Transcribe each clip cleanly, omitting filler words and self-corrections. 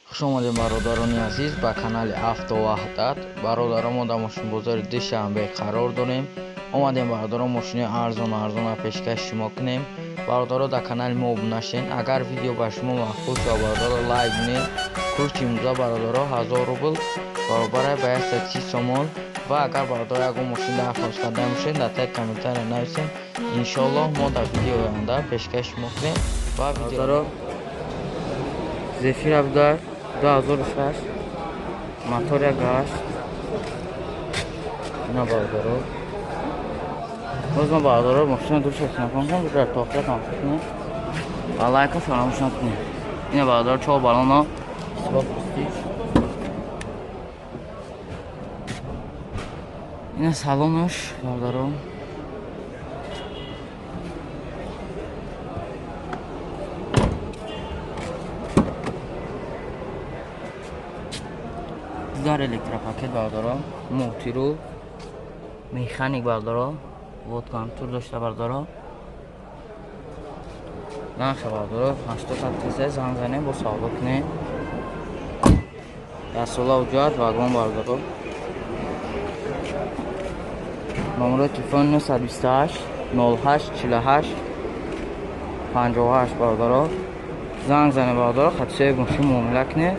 Хуш омадем, бародарони азиз, ба канали Авто Ваҳдат. Бародарон, мо дар мошинбозори Душанбе қарор дорем. Омадем, бародарон, мошини арзон арзона пешкаши шумо кунем. Бародаро, дар канали мо обуна шавед. Агар видео ба шумо маъқул шавад, бародаро, лайк кунед. Курси имрӯза, бародаро, 1000 рубл баробар ба 130 сомон. Ва агар, бародаро, ягон мошин дархост карда бошед, дар таги комментария нависед. Иншоаллоҳ, мо дар видеои оянда пешкаши шумо кунем. Ва видеоро Зефира буда, 2006, мотор 1.8. Ина, бародаро, боз ма, бародаро, мошина дур шакна кунам, дар тоқия тамошо кунем ва лайка фаромӯш накунем. Ина, бародаро, чор баллона, истифода престиж. Ина салонаш, бародаро. Дар электропакет, бародаро, мультируль, механик, бародаро, круиз-контроль дошта, бародаро. Нарха, бародаро, 80 тесе. Занг занем, бо савдо кунем. Дастсола ҳуҷҷат, вагон, бародаро. Номерои телефони 928 08 48 58. Бародаро, занг занем, бародаро, хатисои мошин муомила кунед,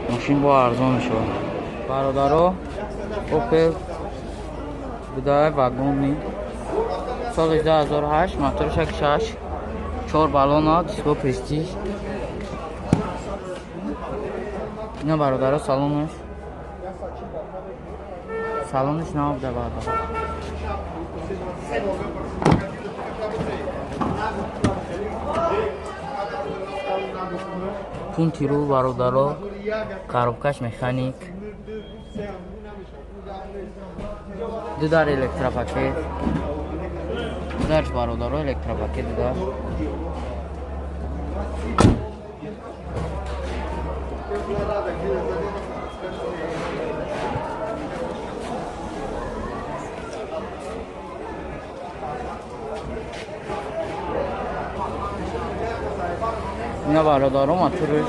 мошин бо арзон мешавад. Бародаро, Опел буда, вагонный, соли 2008, мотори 6, чор баллона, диско престиж. Ина, бародаро, салонаш. Салонаш нав буда, бародаро. Пунти руль, бародаро, коробкаш механик, ду дар электропакет дарш, бародаро, электропакет дар. Ина, бародаро, моторш.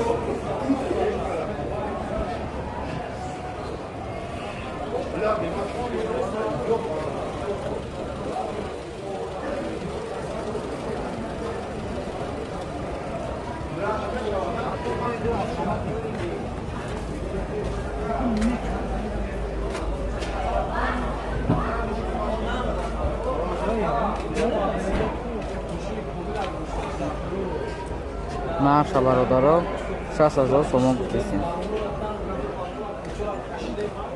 Нарха, бародаро, 60 000 сомон гуфтестем.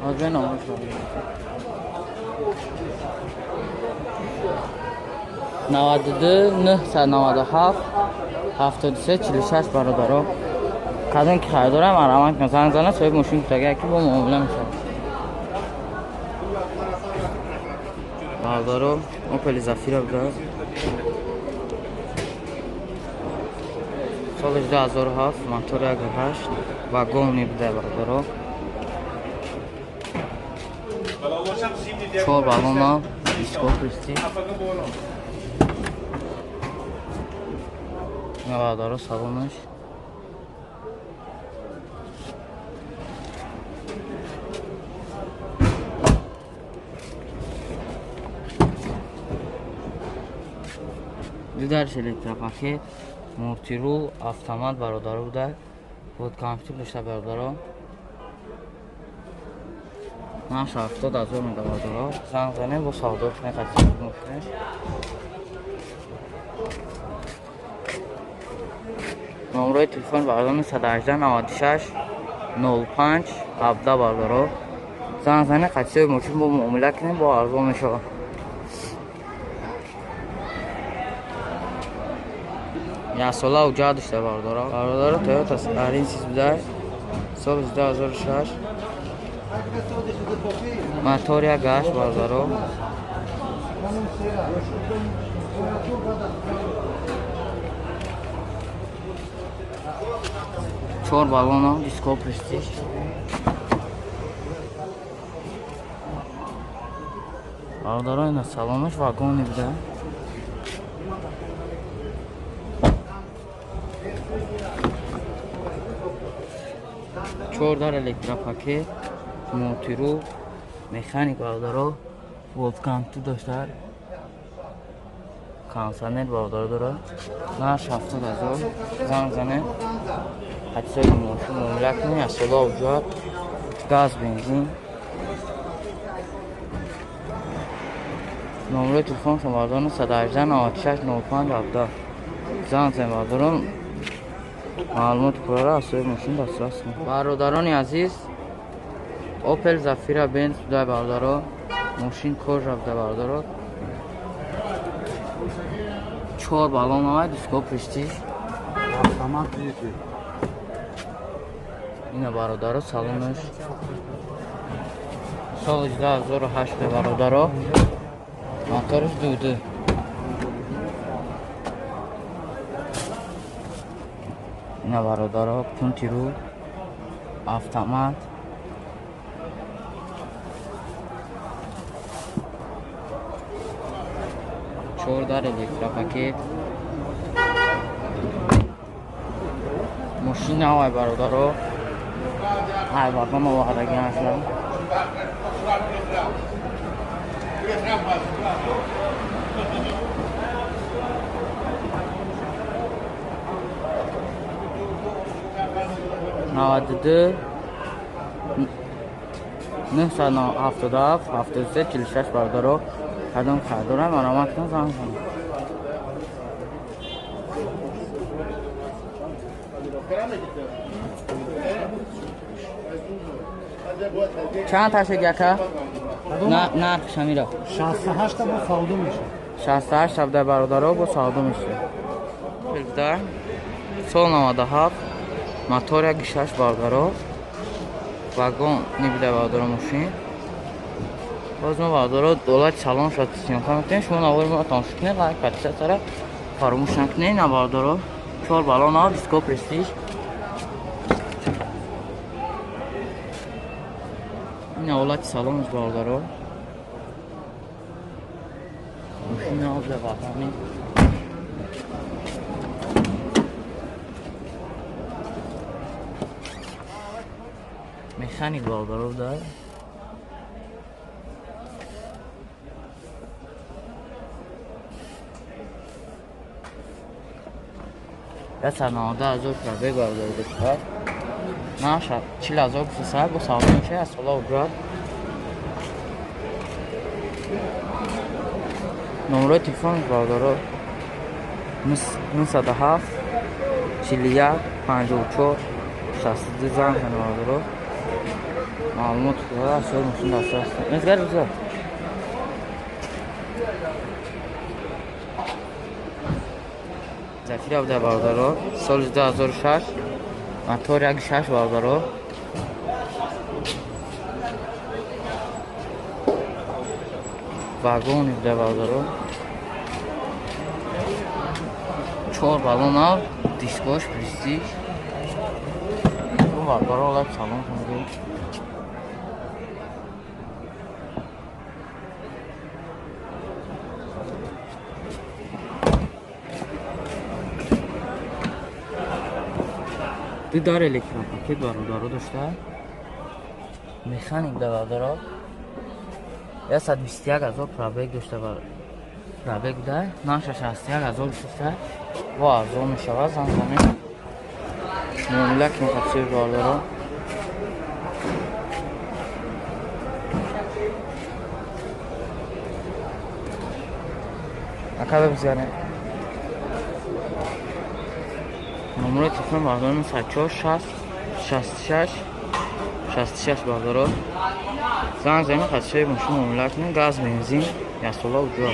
Ҳозир номаш 92 997 73 46. Бародаро, кадом ки харидорам, марҳамат кунад, занг зана. Соҳиби мошин гуфтага, ки бо муомила мешавад. Бародаро, Опели Зафира буда, соли 2007, мотор 1.8, вагонный буда, бародаро, чор баллона, диско престиж. Бародаро, салонаш. Дударш электропакет, мультируль, автомат, бародаро, буда, круиз-контроль дошта, бародаро. Нархш 70 000 мега, бародаро. Занг занем, бо савдо кунем мошинаш. Номерои телефон, бародаро, 918 96 05 17. Бародаро, занг занем, қатисои мошин бо муомила кунем, бо арзон мешавад. Яксола ҳуҷҷат дошта, бародаро. Бародаро, Тойота Аренсис буда, соли 2006, мотор 1.8, бародаро. Чор баллона, диско престиж. Бародаро, ина салонаш, вагонный буда. Чор дар электропакет, мултиру, механик бародаро, волтканту дошта, кондиционер бародаро дорад. Нарх 70 000. Занг занед. Ҳадисаи мошин муомила кунед, аз сола уҷат, газ, бензин. Номерои телефоншон бародарон 918 96 05 17. Занг занед бародарон, маълумоти пурра аз соҳиби мошин дастрас кунед. Бародарони азиз, Opel Zafira Benz буда бародаро, мошин кожа буда бародаро. Чор баллон овай, диско престиж. Автомат видите. Ина бародаро, салонаш. Соли 2008 бародаро. Мотораш дуду. Ина бародаро, пунти ру, автомат. Чор дар электропакет. Мошин навай бародаро. Ай вагон овардаги ҳастам. 92 977 73 46 бародаро, кадом харидорам маромад кун, занг занед. Чанд ташед яка? Нарх шамира. 68 бо савдо мешавад. 68 абда бародаро, бо савдо мешавад. Да. Сол 97, мотор 1,6 бародаро. Вагон небида бародаро мошин. Боз мо бародаро долати салон шуд съёмка мекунем. Шумо навори мо тамошо кунед, лайк, подписаться фаромӯш накунед. На бародаро, чор баллон ав, диско престиж. Ин ҳолати салонаш бародаро. Мошин об ватани. Механик бародаро да. 190 000 пробег бародаро дошта. Наша 40 000 гуфтаса, бо савдо мешавад аз сола уҷрат. Номерои телефон бародаро 907 41 54 62, занг занед бародаро. Маълумот аз соҳиби мошин дастрас кунед. Мезгар рӯза. Зафира буда бародаро, соли 2006, мотор 1,6 бародаро. Вагони буда бародаро. Чор баллон ав, дискош престиж. Бародаро, олат салон кунед. Ду дар электропакет бародаро дошта. Механик да бародаро. 121 000 пробег дошта бар пробег буда. Наша 61 000 дошта. Во арзон мешавад, занг занед. Муомила кунед хатсир бародаро. Ака бизанед. Номерои телефон бародаро 904 60 66 66 бародаро. Занг занед, хатшаи мошин муомила кунед, газ, бензин, ясола уҷо.